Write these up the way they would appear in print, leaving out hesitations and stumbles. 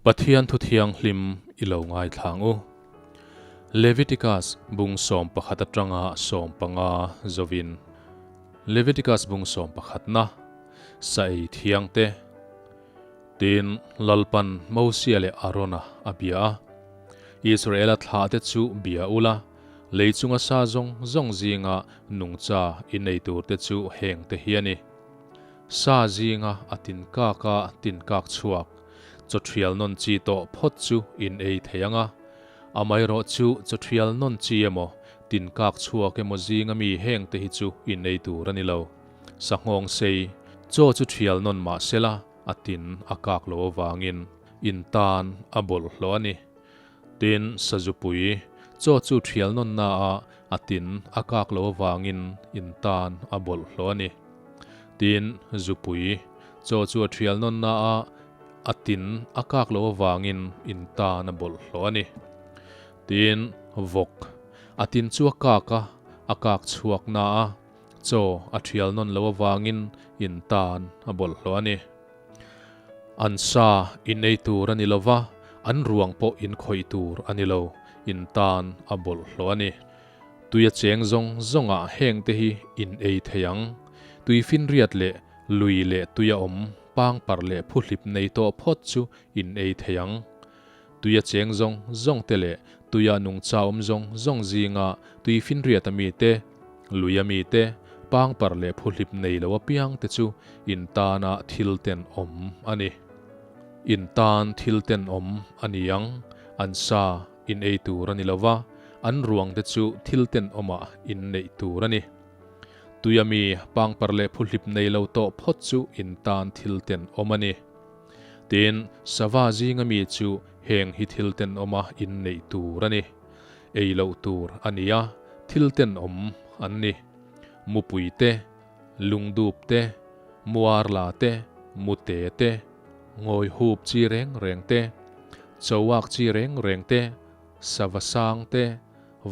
Pathian thu thianghlim i lo ngaithla ang u. Leviticus bung 11 atanga 15 zovin. Leviticus bung 11 na sa ei thiang te. Tin, Lalpan Mosia leh Arona a bia a, Israela thlah te chu bia ula, lei chunga sa zawng zawng zinga nungcha i nei tur te chu heng te hi a ni. Sa zinga a tin kak a tin kak chhuak, chaw thial nawn chi tawh phawt chu in ei thei ang a. Amaherawh chu chaw thial nawn chi emaw, tin kak chhuak emaw zinga mi heng te hi chu in ei tur a ni lo. Sa nghawng sei, chaw chu thial nawn mah sela a tin a kak lo avangin in tan a bawlhhlawh a ni. Tin, sazupui, chaw chu thial nawnna a a tin a kak lo avangin in tan a bawlhhlawh a ni. Tin, zupui, chaw chu a thial nawnna a a tin a kak lo avangin in tan a bawlhhlawh a ni. Tin, vawk, a tin chu a kak a, a kak chhuak na a, chaw a thial nawn lo avangin in tan a bawlhhlawh a ni. An sa in ei tur a ni lo va, an ruang pawh in khawih tur a ni lo, in tan a bawlhhlawh a ni. Tui a cheng zawng zawngah heng te hi in ei thei ang. Tui finriat leh lui leh tui a awm pangpar leh phuhlip nei tawh phawt chu in ei thei ang. Tui a cheng zawng zawng te leh tuia nungcha awm zawng zawng zinga tui finriat a mi te, lui a mi te, pangpar leh phuhlip nei lo apiang te chu in tana thil tenawm a ni. In tan thil tenawm a ni ang, an sa in ei tur a ni lo va, an ruang te chu thil tenawmah in neih tur a ni. Tuia mi pangpar leh phuhlip nei lo tawh phawt chu in tan thil tenawm a ni. Tin, sava zinga mi chu heng hi thil tenawma in neih tur a ni. Ei loh tur a ni a, thil tenawm an ni. Mupui te, lungdup te, muarla te, mute te, ngawi hup chi reng reng te, chauak chi reng reng te, sava sang te,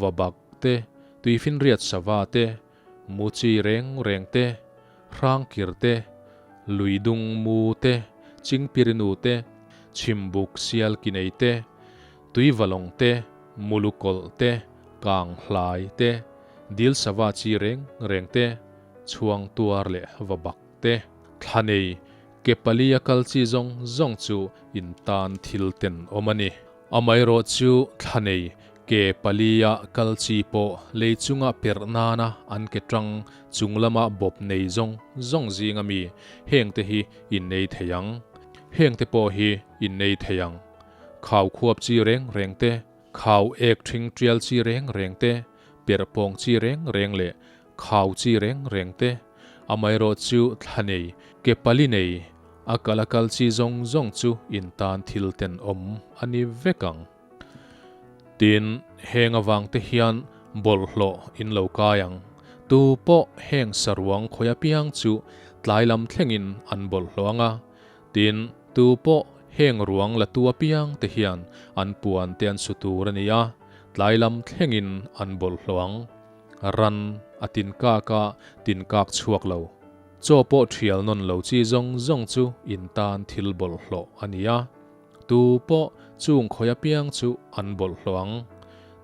vabak te, tuifinriat sava te, Mu chi reng reng te, hrangkir te, luidung mu te, chingpirinu te, chhimbuk sial ki nei te, tuivalawng te, mulukawlh te, kang hlai te, dil sava chi reng reng te, chhuang tuar leh va bak te, thla nei, ke pali a kal chi zawng zawng chu in tan thil tenawm a ni. Amaherawh chu thla nei ke palia kal chi pawh lei chunga perh nana an ke tang chung lama bawp nei zawng zawng zinga mi hengte hi in nei thei ang. Hengte pawh hi in nei thei ang. Khau khuap chi reng reng te, khau ek thing tial chi reng reng te, perh pawng chi reng reng leh khau chi reng reng te, amaherawh chu thla nei, ke pali nei, a kal a kal chi zawng zawng chu in tan thil tenawm a ni vek ang. Tin, heng avang te hian bawlhhlawh in lo kai ang. Tu pawh heng saruang khawi apiang chu tlai lam thlengin an bawlhhlawh ang a. Tin, tu pawh heng ruang la tu apiang te hian an puan te an su tur a ni a, tlai lam thlengin an bawlhhlawh ang. Ran a tin kak a, tin kak chhuak lo. Chaw pawh thial nawn lo chi zawng zawng chu in tan thil bawlhhlawh a ni a. Tu pawh chung khawi apiang chu an bawlhhlawh ang.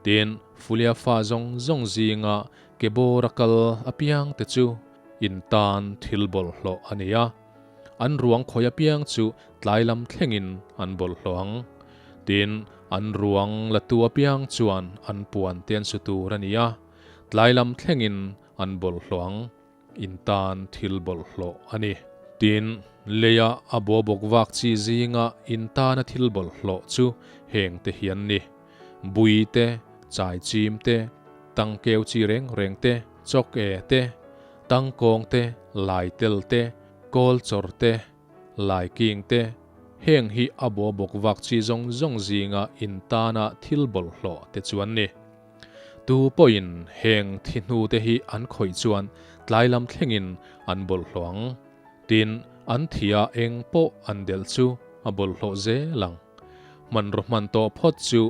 Tin, Fulia fa zawng zawng zinga ke bawr a kal apiang te chu in tan thil bawlhhlawh a ni a. An ruang khawi apiang chu tlai lam thlengin an bawlhhlawh ang. Tin, an ruang la tu apiang chuan an puan te an su tur a ni a, tlai lam thlengin an bawlhhlawh ang. In tan thil bawlhhlawh a ni. Tin, leia a bawbawk vak chi zinga in tana thil bawlhhlawh chu heng te hi an ni, bui te, chai chim te, tangkeu chi reng reng te, chawk e te, tangkawng te, laitel te, kawl chawr te, laiking te, heng hi a bawbawk vak chi zawng zawng zinga in tana thil bawlhhlawh te chu an ni. Tu pawhin heng thi hnu te hi an khawih chuan tlai lam thlengin an bawlhhlawh ang. Tin, an thia eng pawh an delh chu a bawlhhlawh zel ang. Hmanraw hman tawh phawt chu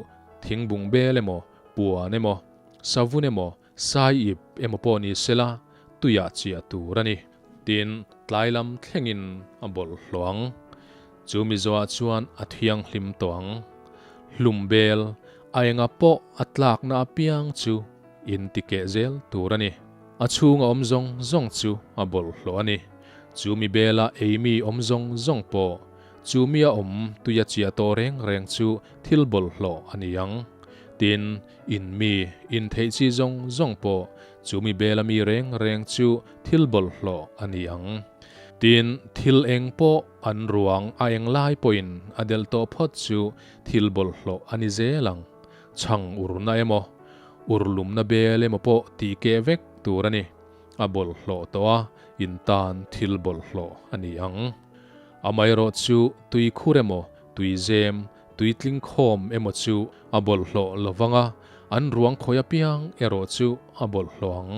thingbung bel emaw, puan emaw, savun emaw, sai ip emaw pawh ni sela tuiah chiah tur a ni. Tin, tlai lam thlengin a bawlhhlawh ang. Chu mi zawhah chuan a thianghlim tawh ang. Hlum bel, a enga pawh a tlakna apiang chu in ti keh zel tur a ni. A chhunga awm zawng zawng chu a bawlhhlawh a ni. Chu mi bela ei mi awm zawng zawng pawh, chu mi a awm tuia chiah tawh reng reng chu thil bawlhhlawh a ni ang. Tin, in mi, in theih chi zawng zawng pawh, chu mi bela mi reng reng chu thil bawlhhlawh a ni ang. Tin, thil eng pawh an ruang a eng lai pawhin a delh tawh phawt chu thil bawlhhlawh a ni zel ang. Chhang urna emaw, urlumna bel emaw pawh tih keh vek tur a ni. A bawlhhlawh tawh a, in tan thil bawlhhlawh a ni ang. Amaherawh chu tui khur emaw, tui zem, tui tling khawm emaw chu a bawlhhlawh lo vang a, an ruang khawi apiang erawh chu a bawlhhlawh ang.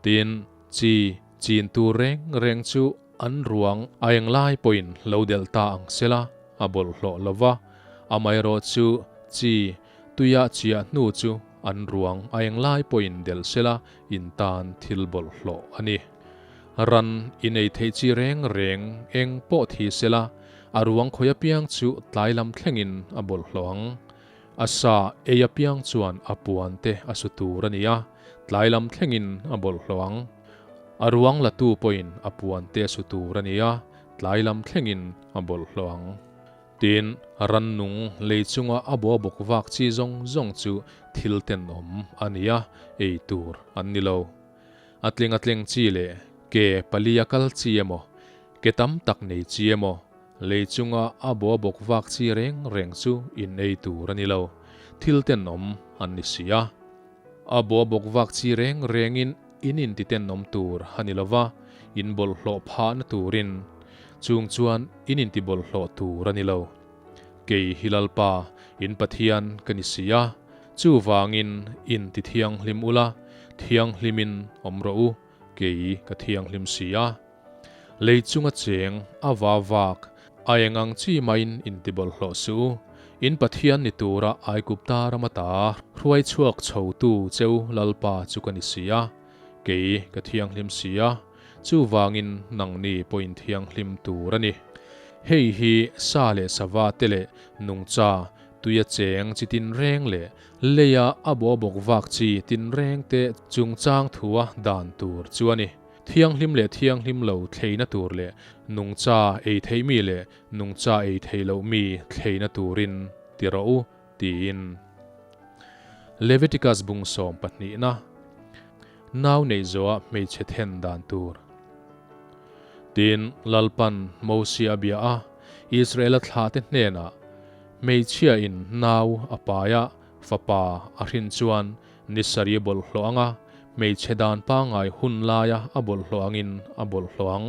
Tin, chi, chin tur reng reng chu an ruang a englai pawhin lo delh ta ang sela, a bawlhhlawh lo va. Amaherawh chu chi, tuia chiah hnu chu an ruang a englai pawhin delh sela, in tan thil bawlhhlawh a ni. Ran i nei theih chi reng reng eng pawh thi sela, a ruang khawi apiang chu tlai lam thlengin a bawlhhlawh ang. A sa ei apiang chuan a puan te a su tur a ni a, tlai lam thlengin a bawlhhlawh ang. A ruang latu pawhin a puan te a su tur a ni a, tlai lam thlengin a bawlhhlawh ang. Tin, rannung lei chunga a bua bawk vak chi zawng zawng chu thil tenawm a ni a, ei tur an ni lo. A tling a tleng chi leh ke palia kal chi emaw, ke tam tak nei chi emaw, lei chunga a bua bawk vak chi reng reng chu in ei tur a ni lo, thil tenawm an ni si a. A bua bawk vak chi reng rengin in inti tenawm tur a ni lo va, in bawlhhlawh phahna turin chung chuan in inti bawlhhlawh tur a ni lo. Kei hi Lalpa, in Pathian ka ni si a, chuvangin in ti thianghlim ula, thianghlimin awm rawh u, kei ka thianghlim si a. Lei chunga cheng a va vak, a eng ang chi maiin in ti bawlhhlawh suh u. In Pathian ni tura Aigupta ram ata hruai chhuak chhotu cheu Lalpa chu ka ni si a, kei ka thianghlim si a, chuvangin nangni pawhin thianghlim tur a ni. Hei hi sa leh sava te leh nungcha, tuia cheng chi tinreng leh leia a bawh bawk vak chi tinreng te chungchang thua dan tur chu a ni. Thianghlim leh thianghlim lo thleina tur leh nungcha ei theih mi leh nungcha ei thei loh mi thleina turin ti rawh u, tiin. Leviticus bung sawm pahnihna, Nau neih zawha hmeichhe then dan tur. Tin, Lalpan Mosia a bia a, Israela thlahte hnenah, Hmeichhiain nau a pai a, fapa a hrin chuan Ni sarih a bawlhhlawh ang a, hmeichhe dan pangngai hun laia a bawlhhlawh angin a bawlhhlawh ang.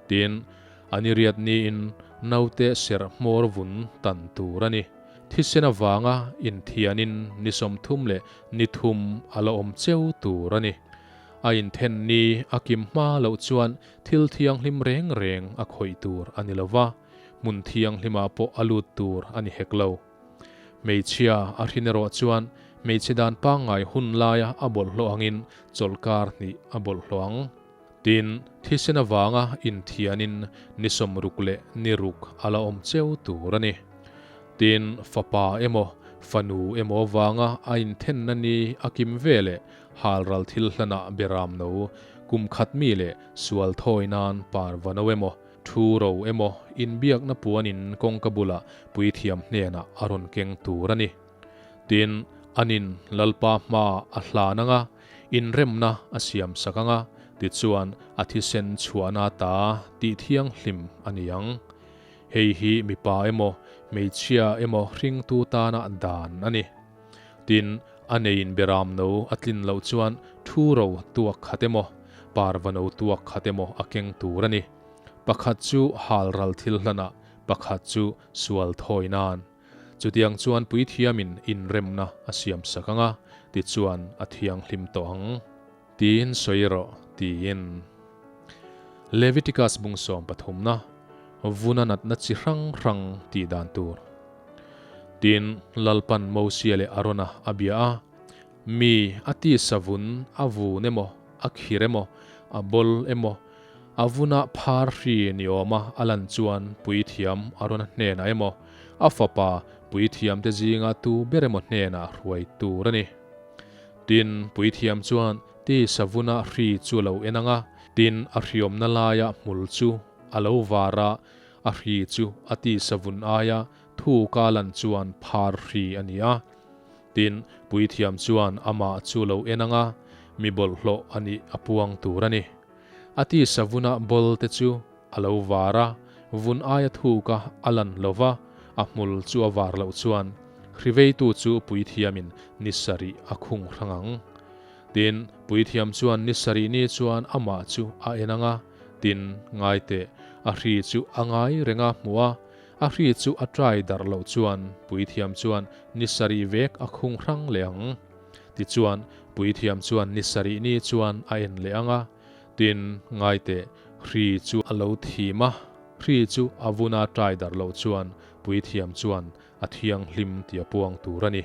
Tin, a ni riat niin naute serh hmawr vun tan tur a ni. Thisen avanga inthianin ni 30 leh ni thum a la awm cheu tur a ni. A inthen ni a kim hma loh chuan thil thianghlim reng reng a khawih tur a ni lo va, hmun thianghlimah pawh a lut tur a ni hek lo. Hmeichhia a hrin erawh chuan hmeichhe dan pangngai hun laia a bawlhhlawh angin chawlhkar hnih a bawlhhlawh ang. Tin, thisen avanga inthianin ni 60 leh ni ruk a la awm cheu tur a ni. Tin, fapa emaw, fanu emaw avanga a inthenna ni a kim ve leh halral thil hlanah beram no, kum khat mi leh sual thawi nan parva no emaw, Thu ro emaw inbiakna puanin kawngka bulah puithiam hnenah a rawn keng tur a ni. Tin, anin Lalpa hmaah a hlan ang a, inremna a siam sak ang a, tichuan a thisen chhuahna ta tih thianghlim a ni ang. Hei hi mipa emaw hmeichhia emaw hringtu tana dan a ni. Tin, a neiin beram no a tlin loh chuan thu ro tuak khat emaw, parva no tuak khat emaw a keng tur a ni. Pakhat chu hal ral thil hlanah, pakhat chu sual thawi nan. Chutiang chuan puithiamin inremna a siam sak ang a, tichuan a thianghlim tawh ang. Tiin sawi rawh, tiin. Leviticus bung sawm pathumna, vuna natna chi hrang hrang tih dan tur. Tin, Lalpan Mosia leh Arona a bia a, Mi a tisa vun a vun emaw, a khir emaw, a bawl emaw, A vuna phar hri ni awma a lan chuan puithiam Arona hnenah emaw, a fapa puithiamte zinga tu ber emaw hnenah hruai tur a ni. Tin, puithiam chuan tisa vuna hri chu a lo en ang a, tin, a hriawmna laia hmul chu a lo var a, a hri chu a tisa vun aia thuka lan chuan phar hri a ni a. Tin, puithiam chuan amah chu lo en ang a, mi bawlhhlawh a nih a puang tur a ni. A tisa vuna bawl te chu a lo var a, vun aia thuka a lan lo va, a hmul chu a var loh chuan hriveitu chu puithiamin ni sarih a khung hrang ang. Tin, puithiam chuan ni sarih ni chuan amah chu a en ang a, tin, ngaiteh, a hri chu a ngai reng a hmuh a, A hri chu a trai darh loh chuan puithiam chuan ni sarih vek a khung hrang leh ang. Tichuan, puithiam chuan ni sarih ni chuan a en leh ang a, tin, ngaiteh, hri chu a lo thim a, hri chu a vuna trai darh loh chuan puithiam chuan a thianghlim tih a puang tur a ni.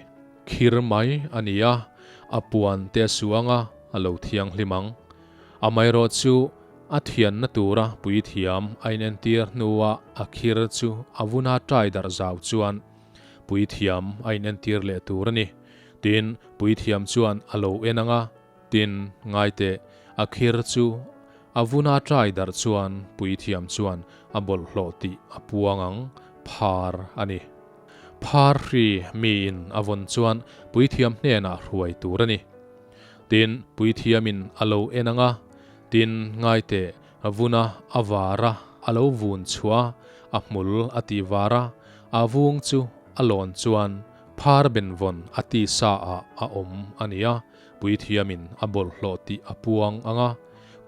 Khir mai a ni a, a puan te a su ang a, a lo thianghlim ang. Amaherawhchu, A thianna tura puithiam a inentir hnua a khir chu a vuna ṭai darh zau chuan puithiam a inentir leh tur a ni. Tin, puithiam chuan a lo en ang a, tin, ngaiteh, a khir chu a vuna ṭai darh chuan puithiam chuan a bawlhhlawh tih a puang ang, phar a ni. Phar hri miin a vawn chuan puithiam hnenah hruai tur a ni. Tin, puithiamin a lo en ang a, tin, ngaiteh, vuna a var a, a lo vun chhuah a, a hmul a tih var a, a vung chu a lawn chuan phar benvawn a ti sa ah a awm a ni a, puithiamin a bawlhhlawh tih a puang ang a,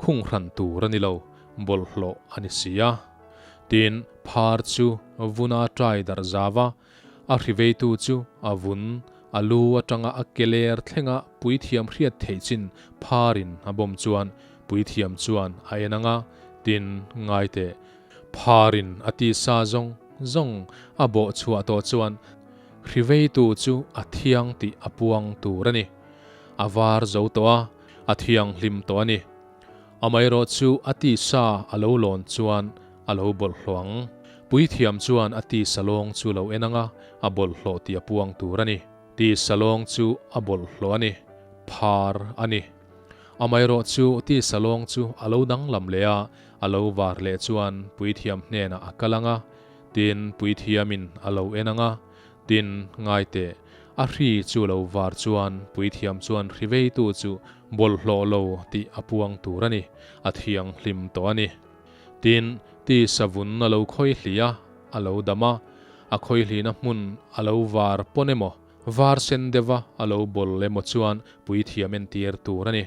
khung hran tur a ni lo, bawlhhlawh a ni si a. Tin, phar chu vuna ṭai darh zau a, A hriveitu chu a vun, a lu atanga a ke ler thlenga puithiam hriat theih chin pharin a bawm chuan puithiam chuan a en ang a, tin, ngaiteh, pharin a tisa zawng zawng a bawh chhuah tawh chuan hriveitu chu a thiang tih a puang tur a ni. A var zo tawh a, a thianghlim tawh a ni. Amaherawh chu a tisa a lo lawn chuan a lo bawlhhlawh ang. Puithiam chuan a tisa lawng chu lo en ang a, a bawlhhlawh tih a puang tur a ni. Tisa lawng chu a bawlhhlawh a ni, phar a ni. Amaherawh chu tisa lawng chu a lo danglam leh a, a lo var leh chuan puithiam hnenah a kal ang a, tin, puithiamin a lo en ang a, Tin, ngaiteh, a hri chu lo var chuan puithiam chuan hri veitu chu bawlhhlawh lo tih a puang tur a ni, a thianghlim tawh a ni. Tin, ti savun a lo khawihli a, a lo dam a, a khawihlihna hmun a lo var pawn emaw, var sen deuha a lo bawl emaw chuan puithiam entir tur a ni.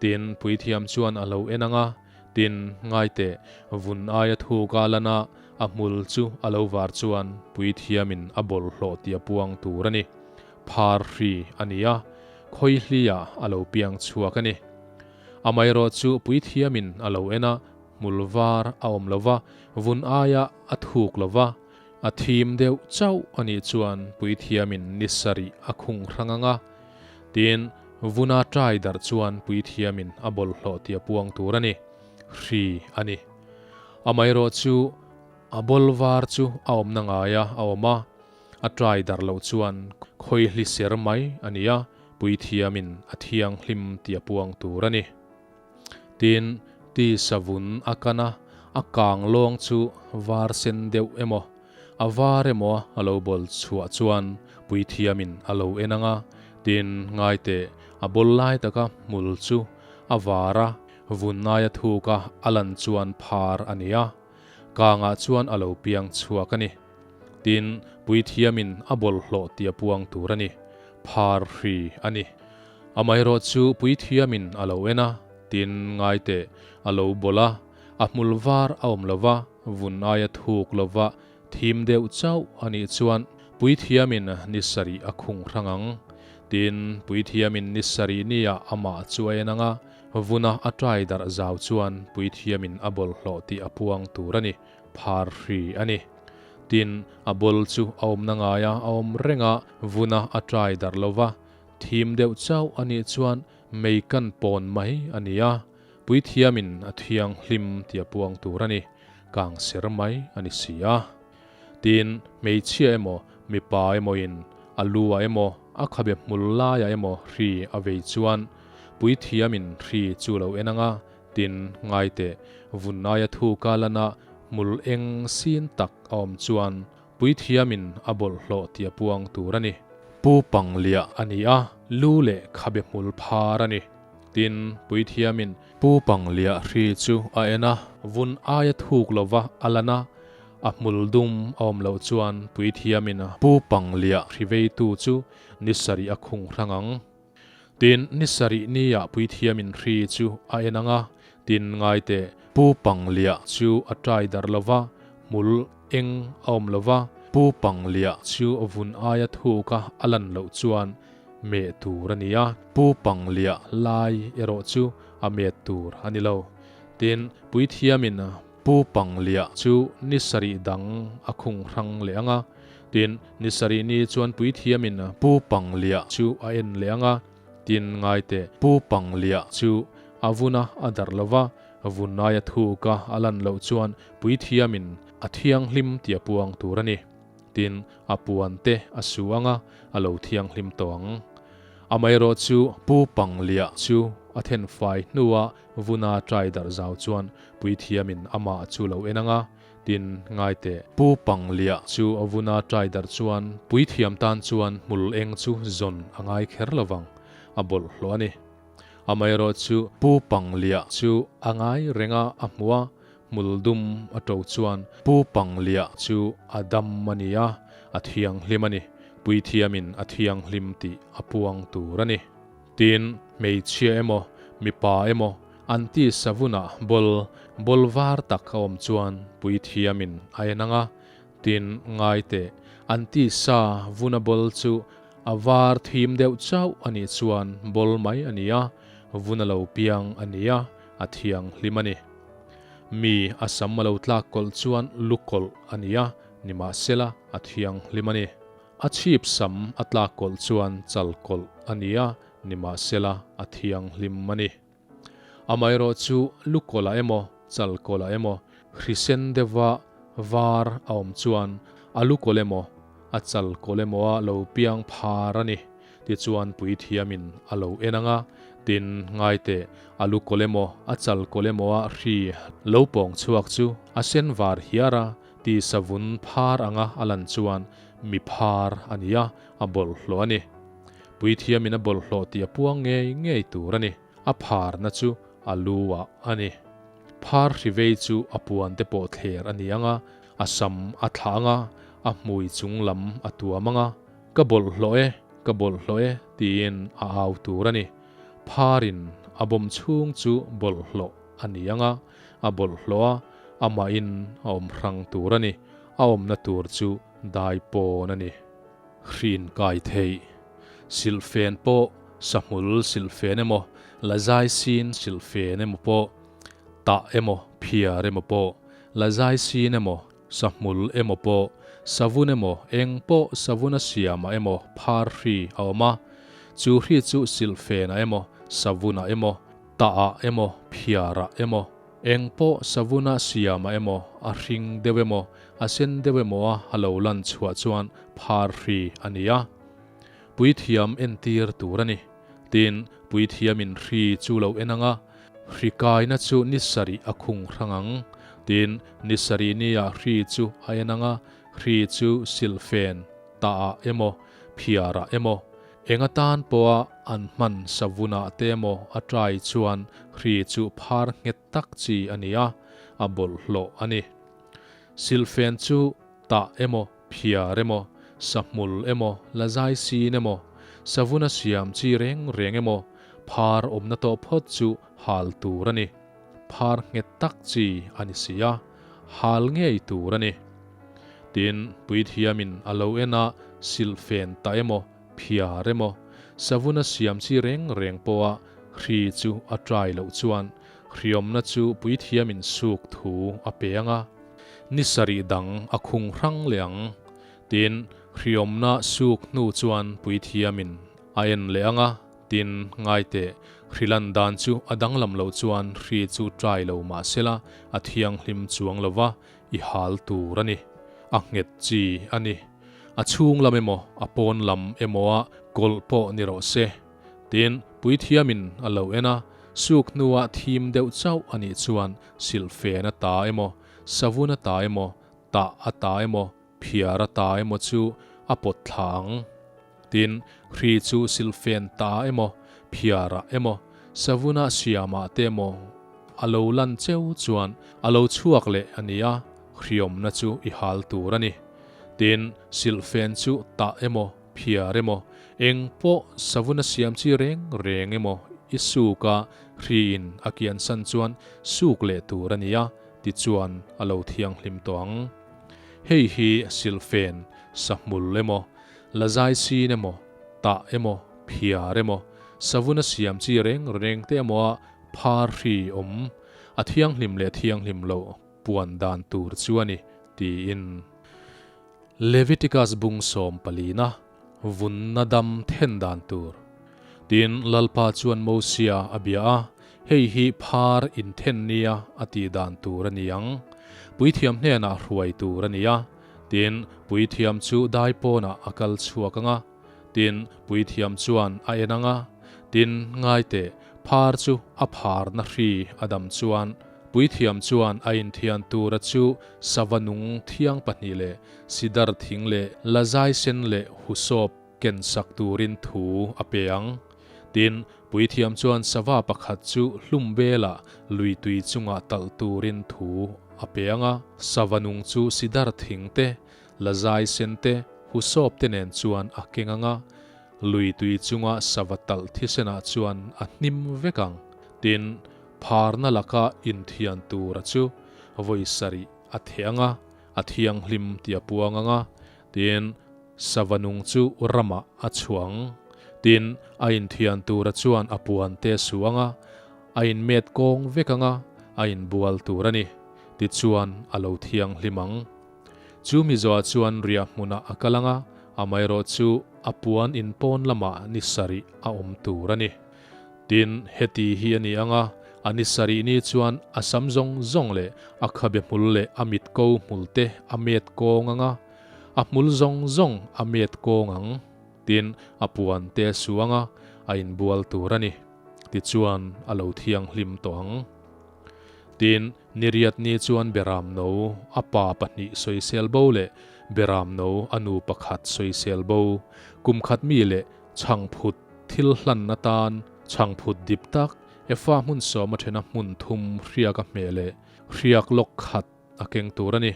Tin, puithiam chuan a lo en ang a, tin, ngaiteh, vun aia thuk a lan a, a hmul chu a lo var chuan puithiamin a bawlhhlawh tih a puang tur a ni. Phar hri a ni a, khawihliah a lo piang chhuak a ni. Amaherawh chu puithiamin a lo en a, hmul var a awm lo va, vun aia a thuk lo va, a thim deuh chauh a nih chuan puithiamin ni sarih a khung hrang ang a, Tin, vuna ṭai darh chuan puithiamin a bawlhhlawh tih a puang tur a ni, hri a ni. Amaherawh chu a bawl var chu a awmna ngaia a awm a, a ṭai darh loh chuan khawihli ser mai a ni a, puithiamin a thianghlim tih a puang tur a ni. Tin, tisa vun a kan a, a kang lawng chu var sen deuh emaw, a var emaw a lo bawl chhuah chuan puithiamin a lo en ang a, tin, ngaiteh, a bawl lai taka hmul chu a var a, vun aia thuk a a lan chuan phar a ni a, kangah chuan a lo piang chhuak a ni. Tin, puithiamin a bawlhhlawh tih a puang tur a ni, phar hri a ni. Amaherawh chu puithiamin a lo en a, tin, ngaiteh, a lo bawl a, a hmul var a awm lo va, vun aia thuk lo va, thim deuh chauh a nih chuan puithiamin ni sarih a khung hrang ang. Tin, puithiamin ni sarih niah amah chu a en ang a, vuna a ṭai darh zau chuan puithiamin a bawlhhlawh tih a puang tur a ni, phar hri a ni. Tin, a bawl chu a awmna ngaia a awm reng a, vuna a ṭai darh lo va, Thim deuh chauh a nih chuan mei kan pawn mai a ni a, Puithiamin a thianghlim tia puang tur a ni, kang ser mai a ni si a. Tin, hmeichhia emaw, mipa emawin a lu ah emaw, a khabe hmul laiah emaw hri a vei chuan Puithiamin hri chu lo en ang a, tin, ngai teh, vunnaia thu ka lana hmul eng sin tak a awm chuan Puithiamin a bawlhhlawh tia puang tur a ni. Pu Pangliah a ni a, lu leh khabe hmul phar a ni. Tin, Puithiamin Pu Pangliah hri chu a en a, vun aia thuk lova a lan a, a hmul dum a awm loh chuan Puithiamin Pu Pangliah hri veitu chu ni sarih a khung hrang ang. Tin, ni sarih nia Puithiamin hri chu a en ang a, tin ngai teh, Pu Pangliah chu a tai darh lova, hmul eng a awm lova, Pu Pangliah chu vun aia thuk a a lan loh chuan meh tur a ni a, Pu Pangliah lai erawh chu a met tur a ni lo. Tin, Puithiamin Pu Pangliah chu ni sarih dang a khung hrang leh ang a, tin, ni sarih ni chuan Puithiamin Pu Pangliah chu a en leh ang a, tin, ngai teh, Pu Pangliah chu a vun a a darh lo va, vunnaia thuka a lan loh chuan Puithiamin a thianghlim tia puang tur a ni. Tin, a puan te a su ang a, a lo thianghlim tawh ang. Amaherawh chu Pu Pangliah chu a thenfai hnua vuna trai darh zau chuan Puithiamin amah chu lo en ang a, tin, ngai teh. Pu Pangliah chu a vuna trai darh chuan Puithiam tan chuan hmul eng chu zawn a ngai kher lo vang, a bawlhhlawh a ni. Amaherawh chu Pu Pangliah chu a ngai reng a, a hmu a, Hmul dum a to chuan Pu Pangliah chu a dam a ni a, a thianghlim a ni. Puithiamin a thianghlim tih a puang tur a ni. Tin, hmeichhia emaw, mipa emaw, an ti savunah bawl, bawl var tak a awm chuan Puithiamin a en ang a. Tin, ngai teh, an ti sa vuna bawl chu a var thim deuh chauh a nih chuan bawl mai a ni a, vuna lo piang a ni a, a thianghlim a ni. Mi a sam a lo tlak kawlh chuan lu kawlh a ni a, nimahsela a thianghlim a ni. A chhip sam a tlak kawlh chuan chal kawlh a ni a, nimahsela a thianghlim a ni. Amaherawh chu lu kawlhah emaw, chal kawlhah emaw, hrisen deuha var a awm chuan a lu kawlh emaw, a chal kawlh emaw a lo piang phar a ni. Tichuan puithiamin a lo en ang a, tin, ngai teh, a lu kawlh emaw, a chal kawlh emaw a hri lo pawng chhuak chu a sen var hiar a, ti savun phar anga a lan chuan mi phar a ni a, a bawlhhlawh a ni. Puithiamin a bawlhhlawh tih a puang ngei ngei tur a ni, a pharna chu a lu ah a ni. Phar hri vei chu a puan te pawh thler a ni ang a, a sam a thlah ang a, a hmui chung lam a tuam ang a, Ka bawlhhlawh e, ka bawlhhlawh e, tiin a au tur a ni. Pharin a bawm chhung chu bawlhhlawh a ni ang a, a bawlhhlawh a, amahin a awm hrang tur a ni. A awmna tur chu dai pawn a ni. Hrin kai theih. Silhfen pawh sahmul silhfen emaw, lazai sin silhfen emaw pawh, tah emaw, phiar emaw pawh, lazai sin emaw, Sahmul emaw pawh, savun emaw, eng pawh savun a siamah emaw phar hri a awm a. Chu hri chu silhfenah emaw, savunah emaw, tahah emaw, phiarah emaw, eng pawh savun a siamah emaw, a hring deuh emaw, a sen deuh emaw a a lo lan chhuah chuan phar hri a ni a. Puithiam entir tur a ni. Tin, puithiamin hri chu lo en ang a, hri kaina chu ni sarih a khung hrang ang. Tin, ni sarih nia hri chu a en ang a, hri chu silhfen tahah emaw, phiarah emaw, eng atan pawha an hman savunah te emaw a trai chuan hri chu phar nghet tak chi a ni a, a bawlhhlawh a ni. Silhfen chu Tah emaw, phiar emaw, sahmul emaw, lazai sin emaw, savuna siam chi reng reng emaw, phar awmna tawh phawt chu hal tur a ni. Phar nghet tak chi a ni si a, hal ngei tur a ni. Tin, puithiamin a lo en a, silhfen tah emaw, phiar emaw, savuna siam chi reng reng pawha hri chu a trai loh chuan hriawmna chu puithiamin suk thu a pe ang a, Ni sarih dang a khung hrang leh ang. Tin, hriawmna suk hnu chuan puithiamin a en leh ang a, Tin, ngai teh, hri lan dan chu a danglam loh chuan hri chu ṭai lo mah sela a thianghlim chuang lo va, i hal tur a ni. A nghet chi a ni. A chhung lam emaw, a pawn lam emaw a kawlh pawh ni rawh se. Tin, puithiamin a lo en a, suk hnua thim deuh chauh a nih chuan silhfen a ta emaw, savun a ta emaw, tah a ta emaw, phiar a ta emaw chu a pawt thla ang. Tin, hri chu silhfen ta emaw, phiarah emaw, savuna siamah te emaw a lo lan cheu chuan a lo chhuak leh a nia, hriawmna chu i hal tur a ni. Tin, silhfen chu tah emaw, phiar emaw, eng pawh savuna siam chi reng reng emaw i suk a, hriin a kiansan chuan suk leh tur a nia, tichuan a lo thianghlim tawh ang. Hei hi silhfen, sahmul emaw, Lazai sin emaw, tah emaw, phiar emaw, savun a siam chi reng reng te emaw a phar hri awm, a thianghlim leh thianghlim loh puan dan tur chu a ni, tiin. Leviticus bung 14-na vunna dam then dan tur. Tin, Lalpa chuan Mosia a bia a, Hei hi phar inthen nia a tih dan tur a ni ang. Puithiam hnenah hruai tur a ni a. Tin, puithiam chu dai pawnah a kal chhuak ang a. Tin, puithiam chuan a en ang a. Tin, ngai teh, phar chu a pharna hri a dam chuan, puithiam chuan a inthian tura chu sava nung thiang pahnih leh sidar thing leh lazai sen leh husawp ken sak turin thu a pe ang. Tin, puithiam chuan sava pakhat chu hlum velah lui tui chungah talh turin thu a pe ang a. Sava nung chu sidar thing te, lazai sen te, husawp te nen chuan a keng ang a, lui tui chunga sava talh thisenah chuan a hnim vek ang. Tin, pharna laka inthian tura chu vawi sarih a theh ang a, a thianghlim tih a puang ang a. Tin, sava nung chu ramah a chhuang. Tin, a inthian tura chuan a puan te su ang a, a inmet kawng vek ang a, a inbual tur a ni. Tichuan, a lo thianghlim ang. Chu mizoah chuan riah hmunah a kal ang a, amaherawh chu a puan inpawn lamah ni sarih a awm tur a ni. Tin, heti hi a ni ang a, a ni sarih ni chuan a sam zawng zawng leh a khabe hmul leh a mit ko hmul te a met kawng ang a, A hmul zawng zawng a met kawng ang, tin a puan te a su ang a, a inbual tur a ni. Tichuan a lo thianghlim tawh ang. Tin, niriat ni chuan Beram no a pa pahnih sawisel bo leh Beram no a nu pakhat sawisel bo, kum khat mi leh chhangphut thil hlan atan chhangphut dip tak Efa hmun sawm a thena hmun thum hriak a hmeh leh hriak lawk khat a keng tur a ni.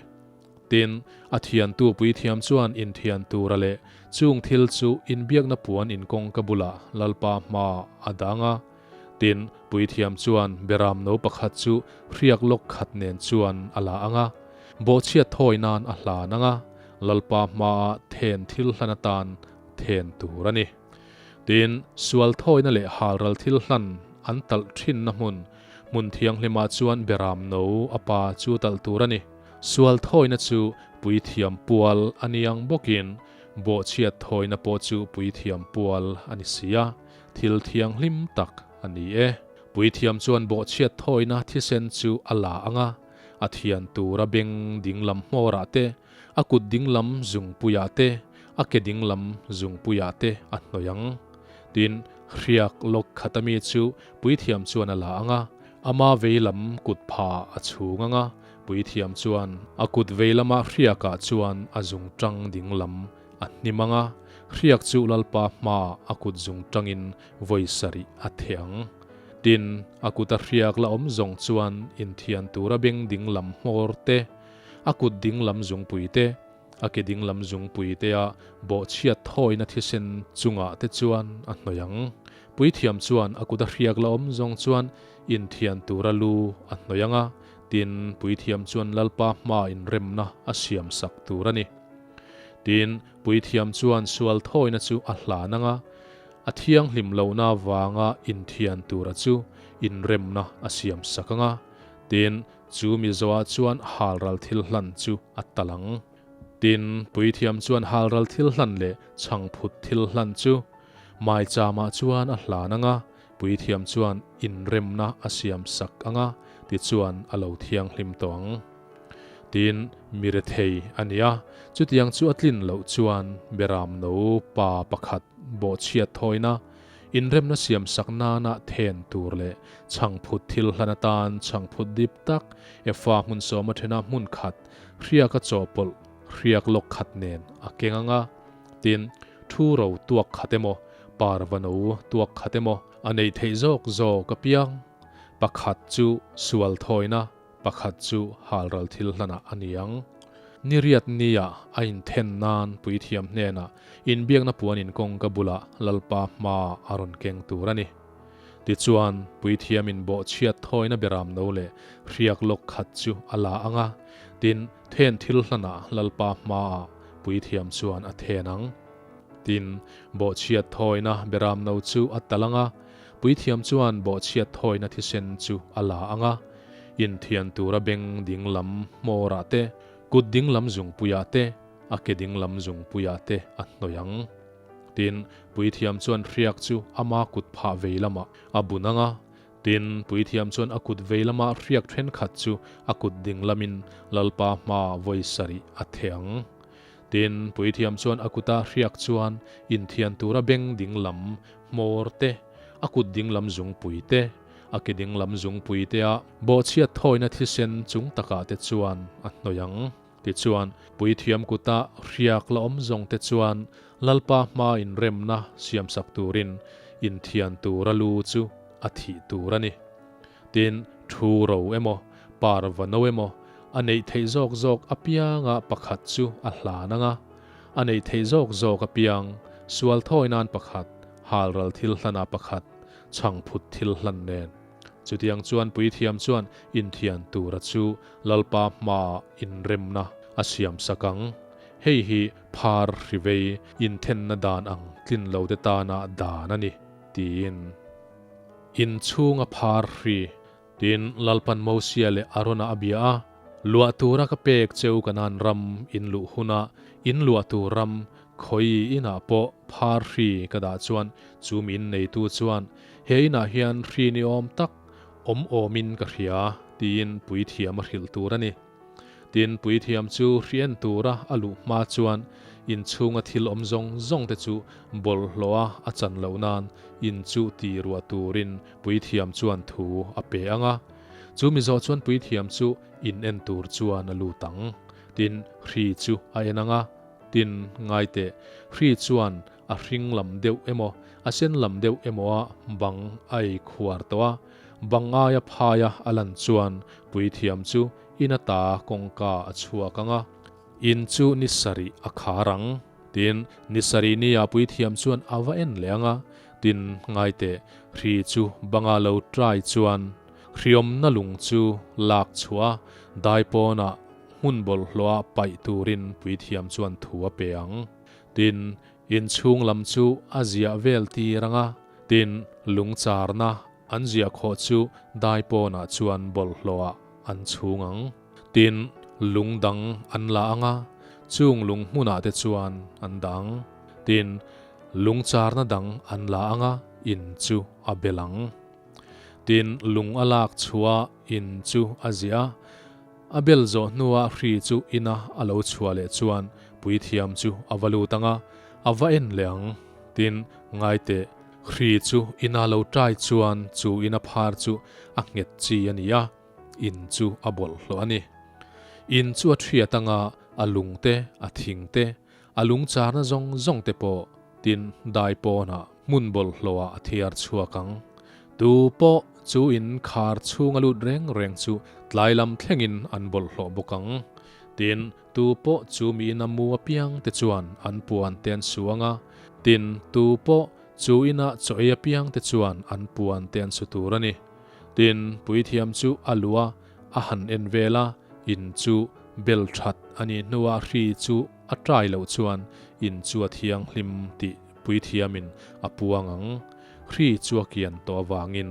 Tin, a thiantu puithiam chuan inthian tura leh chung thil chu inbiakna puan inkawngka bulah Lalpa hmaah a dang a. Tin, puithiam chuan beram no pakhat chu hriak lawk khat nen chuan a la ang a, bawhchhiat thawi nan a hlan ang a, Lalpa hmaah then thil hlan atan then tur a ni. Tin, sual thawina leh halral thil hlan an talh thinna hmun, Hmun thianghlimah chuan beram no a pa chu talh tur a ni. Sual thawina chu puithiam pual a ni ang bawkin bawhchhiat thawina pawh chu puithiam pual a ni si a, thil thianghlim tak a ni e. Puithiam chuan bawhchhiat thawina thisen chu a la ang a, a thian tura beng dinglam hmawrah te, a kut dinglam zungpuiah te, a ke dinglam zungpuiah te a hnawih ang. Tin, hriak lawk khat ami chu puithiam chuan a la ang a, ama veilam kut pha a chhung ang a, puithiam chuan a kut veilama hriakah chuan a zungtang dinglam a hnim ang a, hriak chu Lalpa hmaah a kut zungtangin vawi sarih a theh ang. Tin, a kuta hriak la awm zawng chuan inthian tura beng dinglam hmawr te, a kut dinglam zungpui te, A ke dinglam zungpui tea bawhchhiat thawina thisen chungah te chuan a hnawih ang. Puithiam chuan a kut a hriak la awm zawng chuan inthian tura lu a hnawih ang a, tin, puithiam chuan Lalpa hmaa inremna a siamsak tur a ni. Tin, puithiam chuan sual thawina chu a hlan ang a, a thianghlim lohna avanga inthian tura chu inremna a siamsak ang a, tin, Chu mi zawhah chuan halral thil hlan chu a tal ang. Tin, puithiam chuan halral thil hlan leh chhangphut thil hlan chu Maicham-ah chuan a hlan ang a, puithiam chuan inremna a siam sak ang a, tichuan a lo thianghlim tawh ang. Tin, mi rethei a ni a, chutiang chu a tlin loh chuan beram no pa pakhat bawhchhiat thawina, inremna siam sak nana then tur leh chhangphut thil hlan atan chhangphut dip tak efa hmun sawma thena hmun khat hriaka chawhpawlh hriak lawk khat nen a keng ang a. Tin, thu ro tuak khat emaw, parva no tuak khat emaw a neih theih zawk zawk apiang. Pakhat chu sual thawina, pakhat chu halral thil hlanah a ni ang. Ni riat nia a inthen nan puithiam hnenah inbiakna puan inkawngka bulah Lalpa hma a rawn keng tur a ni. Tichuan, puithiamin bawhchhiat thawina beram no leh hriak lawk khat chu a la ang a, tin, then thil hlanah Lalpa hmaah puithiam chuan a then ang. Tin, bawhchhiat thawina beram no chu a tal ang a, puithiam chuan bawhchhiat thawina thisen chu a la ang a, inthian tura beng ding lam hmawrah te, kut ding lam zungpuiah te, a ke ding lam zungpuiah te a hnawih ang. Tin, puithiam chuan hriak chu ama kut phah vei lamah a bun ang a, tin, puithiam chuan a kut vei lama hriak thenkhat chu a kut ding lamin Lalpa hmaa vawi sarih a theh ang. Tin, puithiam chuan a kuta hriak chuan inthian tura beng ding lam hmawr te, a kut ding lam zungpui te, a ke ding lam zungpui te a bawhchhiat thawina thisen chung takah te chuan a hnawih ang. Tichuan, puithiam kuta hriak la awm zawng te chuan Lalpa hmaa inremna siamsak turin inthian tura lu chu a thih tur a ni. Tin, thu ro emaw, parva no emaw, a neih theih zawk zawk apianga pakhat chu a hlan ang a, a neih theih zawk zawk apiang sual thawi nan pakhat, halral thil hlana pakhat, chhangphut thil hlan nen. Chutiang chuan puithiam chuan inthian tura chu Lalpa hmaah inremna a siam sak ang. Hei hi phar hrivei inthenna dan ang tlin lote tana dan a ni, tiin. Inchhunga phar hri, tiin Lalpan Mosia leh Arona a bia a, Luah tura ka pek cheu Kanaan ram in luh huna in luah tur ram khawi inah pawh phar hri ka dah chuan chu min neitu chuan he inah hian hri ni awm tak awm awmin ka hria, tiin puithiam a hrilh tur a ni. Tin, puithiam chu hri en tura a luh hma chuan inchhunga thil awm zawng zawng te chu bawlhhlawha a chan loh nan in chu ti ruah turin puithiam chuan thu a pe ang a. Chu mi zawh chuan puithiam chu in en tur chuan a lut ang. Tin, hri chu a en ang a. Tin, ngai teh, hri chuan a hring lam deuh emaw, a sen lam deuh emaw a bang a ei khuar tawh a, bang aia phaia a lan chuan puithiam chu in ata kawngka a chhuak ang a, in chu ni sarih a khar ang. Tin, ni sarih nia puithiam chuan a va en leh ang a, tin, ngai teh, hri chu banga lo trai chuan hriawmna lung chu lak chhuah a, daipawnah hmun bawlhhlawha paih turin puithiam chuan thu a pe ang. Tin, inchhung lam chu a ziah vel tir ang a, tin, lungcharna an ziah khawh chu daipawnah chuan bawlhhlawhah an chhung ang. Tin, lung dang an la ang a, chung lung hmunah te chuan an dah ang. Tin, lungcharna dang an la ang a, in chu a bel ang. Tin, lung a lak chhuah in chu a ziah a, A bel zawh hnuah hri chu ina a lo chhuah leh chuan puithiam chu a va lut ang a, a va en leh ang. Tin, ngai teh, hri chu ina lo tai chuan chu ina phar chu a nghet chi a ni a, in chu a bawlhhlawh a ni. In chu a thiat ang a, a lung te, a thing te, a lung charna zawng zawng te pawh tin dai pawnah hmun bawlhhlawhah a thiar chhuak ang. Tu pawh chu in khar chhunga lut reng reng chu tlai lam thlengin an bawlhhlawh bawk ang. Tin, tu pawh chu miin a mu apiang te chuan an puan te an su ang a, tin, tu pawh chu inah chaw ei apiang te chuan an puan te an su tur a ni. Tin, puithiam chu a luh a, a han en vel a, in chu bel that a nih hnuah hri chu a tai loh chuan in chu a thianghlim tih puithiamin a puang ang. Hri chu a kian tawh avangin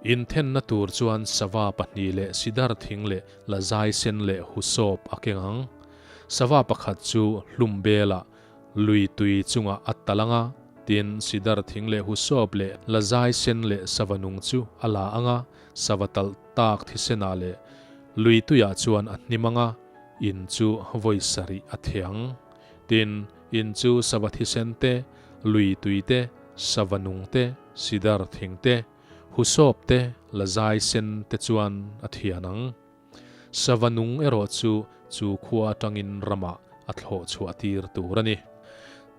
inthenna tur chuan sava pahnih leh sidar thing leh lazai sen leh husawp a keng ang. Sava pakhat chu hlum belah lui tui chungah a tal ang a. Tin, sidar thing leh husawp leh lazai sen leh sava nung chu a la ang a, sava talh tak thisenah leh lui tuiah chuan a hnim ang a, in chu vawi sarih a thiang. Tin, in chu sava thisen te, lui tui te, sava nung te, sidar thing te, husawp te, lazai sen te chuan a thian ang. Sava nung erawh chu chu khua atangin ramah a thlawh chhuah tir tur a ni.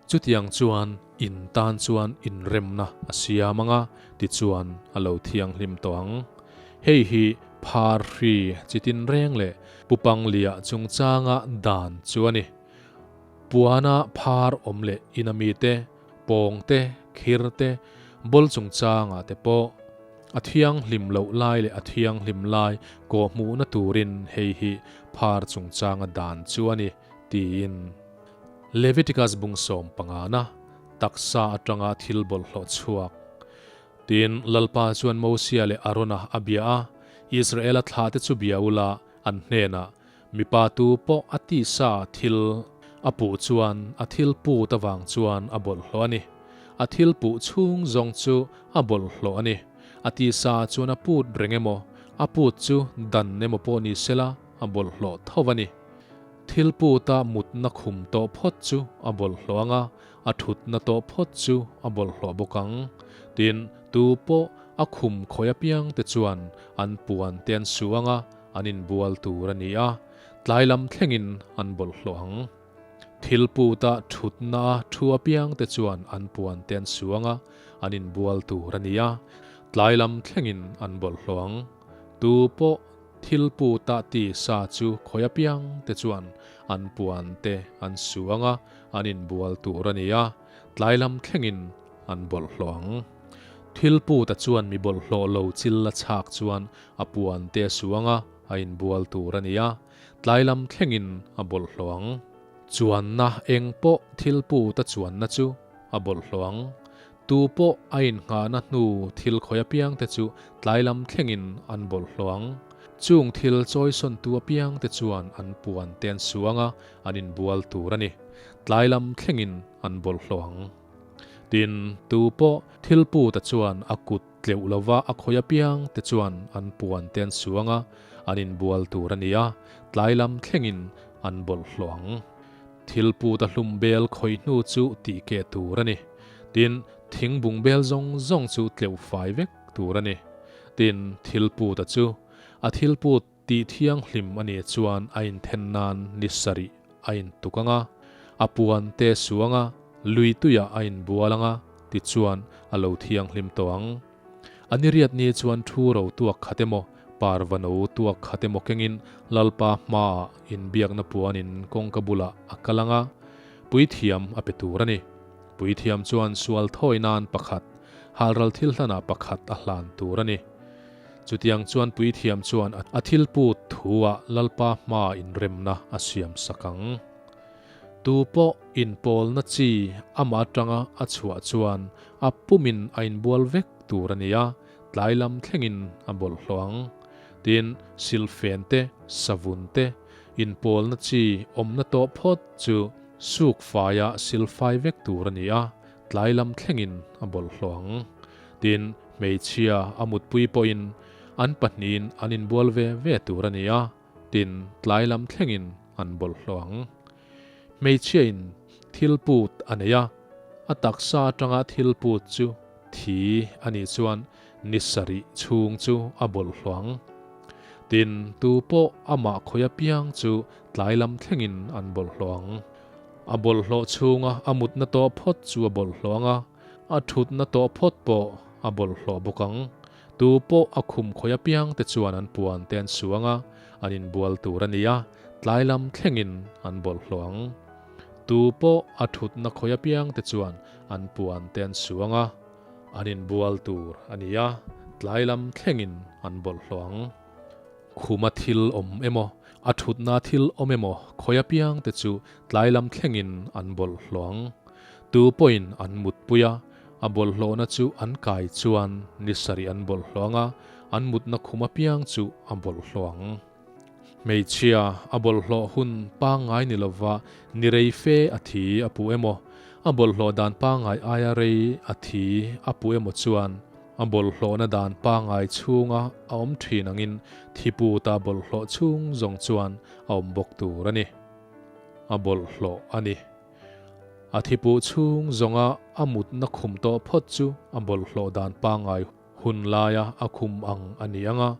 Chutiang chuan in tan chuan inremna a siam ang a, tichuan a lo thianghlim tawh ang. Hei hi phar hri chi tinreng leh pupanglia chungchanga dan chu a ni. Puana phar awm leh ina mite, pawng te, khir te, ball chungchangah te pawh a thianghlim loh lai leh a thianghlim lai kawhhmuhna turin hei hi phar chungchanga dan chu a ni, tiin Leviticus bung sawmpangana taksa atanga thil bawlhhlawh chhuak. Tin, Lalpa chuan Mosia leh Arona a bia a, Israela thlahte chu bia ula, an hnenah, Mipa tu pawh a tisa thil a puh chuan a thil put avang chuan a bawlhhlawh a ni. A thil puh chhung zawng chu a bawlhhlawh a ni. A tisa chuan a put reng emaw, a put chu dan emaw pawh ni sela a bawlhhlawh tho a ni. Thil puta mutna khum tawh phawt chu a bawlhhlawh ang a, a thutna tawh phawt chu a bawlhhlawh bawk ang. Tin, tu pawh a khum khawi apiang te chuan an puan te an su ang a, An inbual tur a ni a, tlai lam thlengin an bawlhhlawh ang. Thil puta thutna a thu apiangte chuan an puan te an suang a, an inbual tur a ni a, tlai lam thlengin an bawlhhlawh ang. Tu pawh thil puta ti sa chu khawi apiangte chuan an puan te an suang a, an inbual tur a ni a, tlai lam thlengin an bawlhhlawh ang. Thil puta chuan mi bawlhhlawh lo chil la chhak chuan A puan te a suang a, a inbual tur a ni a, tlai lam thlengin a bawlhhlawh ang. Chuanna eng pawh thil put a chuanna chu a bawlhhlawh ang. Tu pawh a innghahna hnu thil khawi apiang te chu tlai lam thlengin an bawlhhlawh ang. Chung thil chawisawntu apiang te chuan an puan te an suang a, an inbual tur a ni. Tlai lam thlengin an bawlhhlawh ang. Tin, tu pawh thil put a chuan a kut Tleuh lova a khawi apiang te chuan an puan te an suang a, an inbual tur a ni a, tlai lam thlengin an bawlhhlawh ang. Thil put a hlum bel khawi hnu chu tih keh tur a ni. Tin, thing bung bel zawng zawng chu tleuh fai vek tur a ni. Tin, thil put a chu a thil put tih thianghlim a nih chuan a inthen nan ni sarih a intuk ang a, a puan te suang a, lui tuiah a inbual ang a, tichuan a lo thianghlim tawh ang. A ni riat ni chuan thu ro tuak khat emaw, parvano tuak khat emaw kengin Lalpa hmaah inbiakna puanin kawngka bulah a kal ang a, puithiam a pe tur a ni. Puithiam chuan sual thawi nan pakhat, halral thil hlanah pakhat a hlan tur a ni. Chutiang chuan puithiam chuan a thil put thu-ah Lalpa hmaa inremna a siam sak ang. Tu pawh inpawlna chi amah atanga a chhuah chuan a pumin a inbual vek tur a ni a, tlai lam thlengin a bawlhhlawh ang. Tin, silhfen te, savun te, inpawlna chi awmna tawh phawt chu suk faia silfai vek tur a ni a, tlai lam thlengin a bawlhhlawh ang. Tin, Hmeichhia a mutpui pawhin an pahnihin an inbual ve ve tur a ni a, tin tlai lam thlengin an bawlhhlawh ang. Hmeichhiain thil put a nei a, a taksa atanga thil put chu thi a nih chuan ni sarih chhung chu a bawlhhlawh ang. Tin, tu pawh amah khawi apiang chu tlai lam thlengin an bawlhhlawh ang. A bawlhhlawh chhunga a mutna tawh phawt chu a bawlhhlawh ang a, A thutna tawh phawt pawh a bawlhhlawh bawk ang. Tu pawh a khum khawi apiang te chuan an puan te an suang a, an inbual tur a ni a, tlai lam thlengin an bawlhhlawh ang. Tu pawh a thutna khawi apiang te chuan an puan te an suang a, an inbual tur a ni a, tlai lam thlengin an bawlhhlawh ang. Khuma thil awm emaw, a thutna thil awm emaw khawi apiang te chu tlai lam thlengin an bawlhhlawh ang. Tu pawhin an mutpui a, a bawlhhlawhna chu an kai chuan ni sarih an bawlhhlawh ang a, an mutna khum apiang chu a bawlhhlawh ang. Hmeichhia a bawlhhlawh hun pangngai ni lova ni rei fe a thi a puh emaw, A bawlhhlawh dan pangngai aia rei a thi a pu emaw chuan a bawlhhlawhna dan pangngai chhunga a awm thin angin thiputa bawlhhlawh chhung zawng chuan a awm bawk tur a ni. A bawlhhlawh a ni. A thipuh chhung zawnga a mutna khum tawh phawt chu a bawlhhlawh dan pangngai hun laia a khum ang a ni ang a,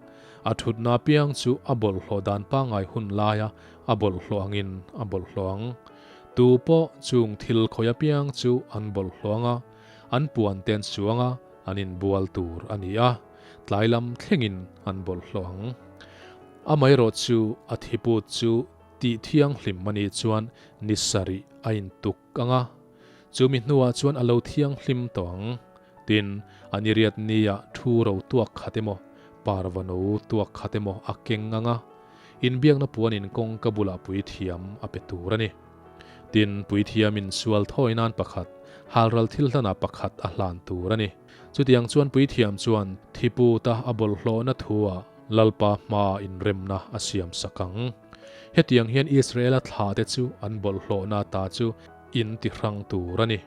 a thutna apiang chu a bawlhhlawh dan pangngai hun laia a bawlhhlawh angin a bawlhhlawh ang. Tu pawh chung thil khawi apiang chu an bawlhhlawh ang a, an puan te an suang a, an inbual tur a ni a, tlai lam thlengin an bawlhhlawh ang. Amaherawh chu a thiput chu Tih thianghlim a nih chuan ni sarih a intuk ang a, chumi hnuah chuan a lo thianghlim tawh ang. Tin, a ni riat nia thu ro tuak khat emaw, parvano tuak khat emaw a keng ang a, inbiakna puanin kawngka bulah puithiam a pe tur a ni. Tin, puithiamin sual thawi nan pakhat, halral thil hlanah pakhat a hlan tur a ni. Chutiang chuan puithiam chuan thiputa a bawlhhlawhna thu-ah Lalpa hmaa inremna a siam sak ang. Hetiang hian Israela thlate chu an bawlhhlawhna ta chu in ti hrang tur a ni.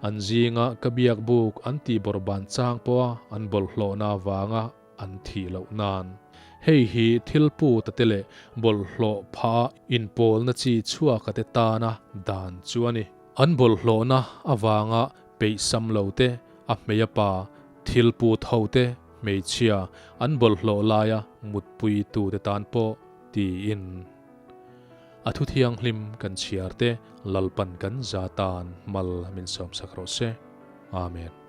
An zinga ka biak buk an tih bawrhban chang pawha an bawlhhlawhna avanga an thih loh nan. Hei hi thil puta te leh bawlhhlawh pha inpawlna chi chhuaka te tana dan chu a ni. An bawlhhlawhna avanga peih sam lo te, a hmei a pa, thil put ho te, hmeichhia an bawlhhlawh laia mutpui tute tan pawh tiin a thu thianghlim kan chhiar te Lalpan kan za tan mal min sawmsak rawh se. Amen.